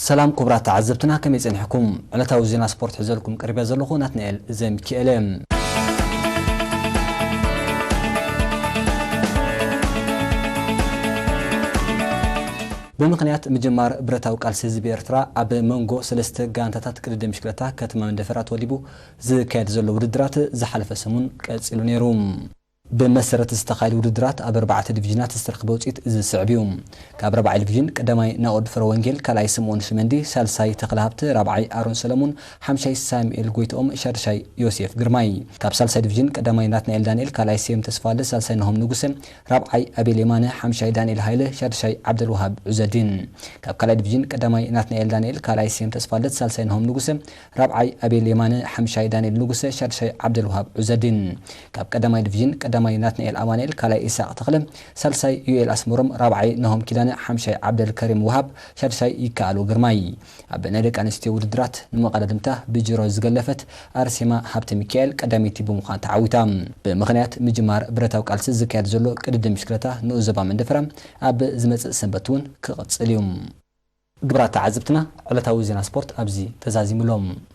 ሰላም ክቡራት ተዓዘብትና፣ ከመይ ጸኒሕኩም? ዕለታዊ ዜና ስፖርት ሒዘልኩም ቀሪበ ዘለኹ ናትናኤል ዘሚካኤል እየ። ብምኽንያት ምጅማር ብረታዊ ቃልሲ ህዝቢ ኤርትራ፣ ኣብ መንጎ ሰለስተ ጋንታታት ቅድድም ብሽክለታ ከተማ መንደፈራ ተወዲቡ ዝካየድ ዘሎ ውድድራት ዝሓለፈ ሰሙን ቀጺሉ ነይሩ። ብመሰረት ዝተኻየደ ውድድራት ኣብ ኣርባዕተ ዲቪዥናት ዝተረኽበ ውፅኢት እዚ ዝስዕብ እዩ። ካብ ራብዓይ ዲቪዥን ቀዳማይ ናኦድ ፍረ ወንጌል፣ ካልኣይ ስምኦን ሽመንዲ፣ ሳልሳይ ተኽለ ሃብተ፣ ራብዓይ ኣሮን ሰለሙን፣ ሓምሻይ ሳሙኤል ጎይትኦም፣ ሻድሻይ ዮሴፍ ግርማይ። ካብ ሳልሳይ ዲቪዥን ቀዳማይ ናትናኤል ዳንኤል፣ ካልኣይ ስዮም ተስፋለ፣ ሳልሳይ ናሆም ንጉሰ፣ ራብዓይ ኣቤል የማነ፣ ሓምሻይ ዳንኤል ሃይለ፣ ሻድሻይ ዓብደልውሃብ ዑዘዲን። ካብ ካልኣይ ዲቪዥን ቀዳማይ ናትናኤል ዳንኤል፣ ካልኣይ ስዮም ተስፋለት፣ ሳልሳይ ናሆም ንጉሰ፣ ራብዓይ ኣቤል የማነ፣ ሓምሻይ ዳንኤል ንጉሰ፣ ሻድሻይ ዓብደልውሃብ ዑዘዲን። ካብ ቀዳማይ ዲቪዥን ቀዳማይ ናትናኤል ኣማኑኤል፣ ካልኣይ ኢሳቕ ተኽለ፣ ሳልሳይ ዩኤል ኣስመሮም፣ ራብዓይ ናሆም ኪዳነ፣ ሓምሻይ ዓብደልከሪም ውሃብ፣ ሻድሻይ ይከኣሎ ግርማይ። ኣብ ናይ ደቂ ኣንስትዮ ውድድራት ንመቐዳድምታ ብጅሮ ዝገለፈት ኣርሴማ ሃብተ ሚካኤል ቀዳመይቲ ብምዃን ተዓዊታ። ብምኽንያት ምጅማር ብረታዊ ቃልሲ ዝካየድ ዘሎ ቅድድም ብሽክለታ ንኡስ ዞባ መንደፈራ ኣብ ዝመጽእ ሰንበት እውን ክቕጽል እዩ። ክቡራት ተዓዘብትና፣ ዕለታዊ ዜና ስፖርት ኣብዚ ተዛዚሙ ኣሎ።